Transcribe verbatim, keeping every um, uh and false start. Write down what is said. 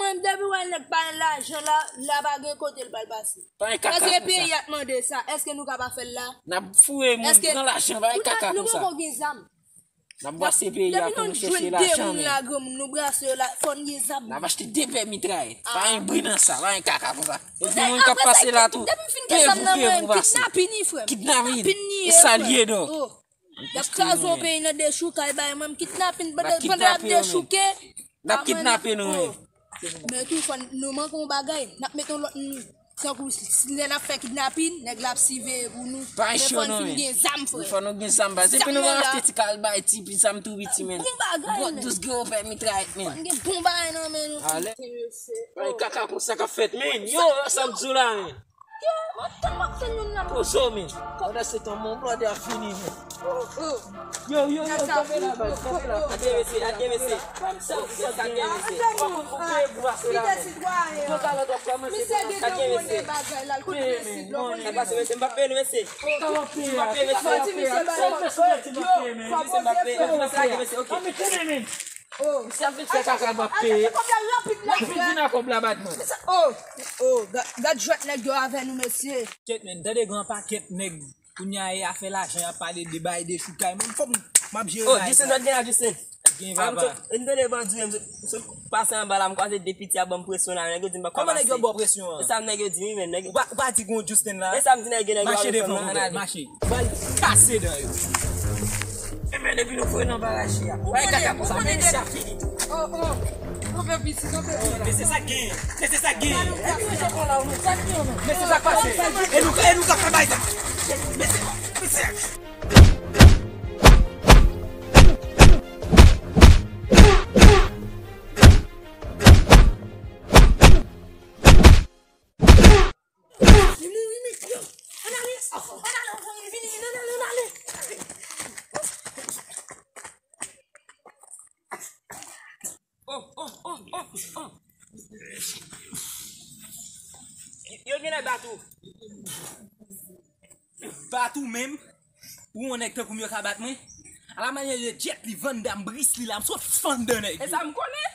Menm depi w wè nèg pa gen lajan la, la pa gen kote l pral pase. Pa gen kaka konsa. Èske peyi a t mande sa? Èske nou ka pa fè l la? N ap foure moun pran lajan, pa gen kaka konsa. Nou poko gen zam. N ap brase peyi a pou nou chèche lajan, men. Depi nou jwenn de moun la, granmoun, nou brase yo la, fò n gen zam. N ap achte de pè mitrayèt. Pa gen bri nan sa, pa gen kaka konsa. Epi moun k ap pase la tou, peye pou peye pou pase. Kidnapin, frè m. Kidnapin. E sa l ye, dò. Y ap kraze yon peyi nan dechoukay bay mwen, m kidnapin pandan, pandan y ap dechouke. N ap kidnape nou, men. Men tou, fò n, nou manke yon bagay, n ap mete yon lòt moun. Tankou si, si lè n ap fè kidnapin, nèg la ap siveye pou nou. Men fò n fin gen zam, frè. Fò nou gen zam, baz. Epi nou pa achte ti kalbay, ti pi zam tou piti, men. Bon bagay, men. Bon, douz gwo pè mitrayèt, men. Fò n gen bon bagay nan men nou. Ale. Kaka konsa k ap fèt, men. Yo, sa m di w la, men. Yo, mwen tèlman fè youn nan. Pozo, men. Pandan se tan, mon blòdè a fini, men. Yo, yo, yo, kanpe la, baz, kanpe la. Adye mesye, adye mesye. Sa, sa, adye mesye. Ou peye pou pase la, men. Tout alò, w ap kòmanse pou adye mesye. Men, men, non, men. Sa pase, mesye, m pa peye nou, mesye. M pa peye, mesye. Fò di misye ba yo. Yo, fò poze frè. Mesye, m pa peye, mesye, ok. Oh, misye ap vin fè kaka, m ap peye. Rapid, rapid, rapid. Vin ak kòb la, bat mwen. Oh, oh, ga-, gad jwèt nèg yo avè nou, mesye. Kèt, men, tande gen yon pakèt nèg, kounye a, e afè lajan, y ap pale de bay, dechoukay, men fò m, m ap jere bagay sa. Oh, Justin, sa t gen la, Justin? Gen, papa. M tande bandi, m sot pase anba la, m kwaze de piti ap ban m presyon la, nèg yo di m pa ka pase. Kòman nèg yo ba w presyon an? E sa nèg yo di, wi, men nèg yo. Ou pa, ou pa di gen yon Justin la? E sa m di nèg yo, nèg yo ap pran m nan analize. Mache devan ou, mache. Ba l kase dan yo. E men depi nou foure nan baraj li a. Bay kaka konsa, men misye ap fini. Oh, oh. Kanpe piti, kanpe piti. Men se sa k genyen. Men se sa k genyen. Epi mesye pran la ou non. Sa k genyen, men? Men se sa k pase. E nou, e nou ka fè bay sa. Men se, men se. Li mouri nèt, yo. Ann ale. Ann ale, ann ale, vini, ann ale, ann ale. Oh, oh, oh, oh, oh. Yo genlè bat ou. Bat ou menm? Ou yon nèg tankou m yo ka bat mwen? A la manyè de Jet Li, Van Damme, Bruce Lee la, m sot fann dan nèg. E sa m konnen.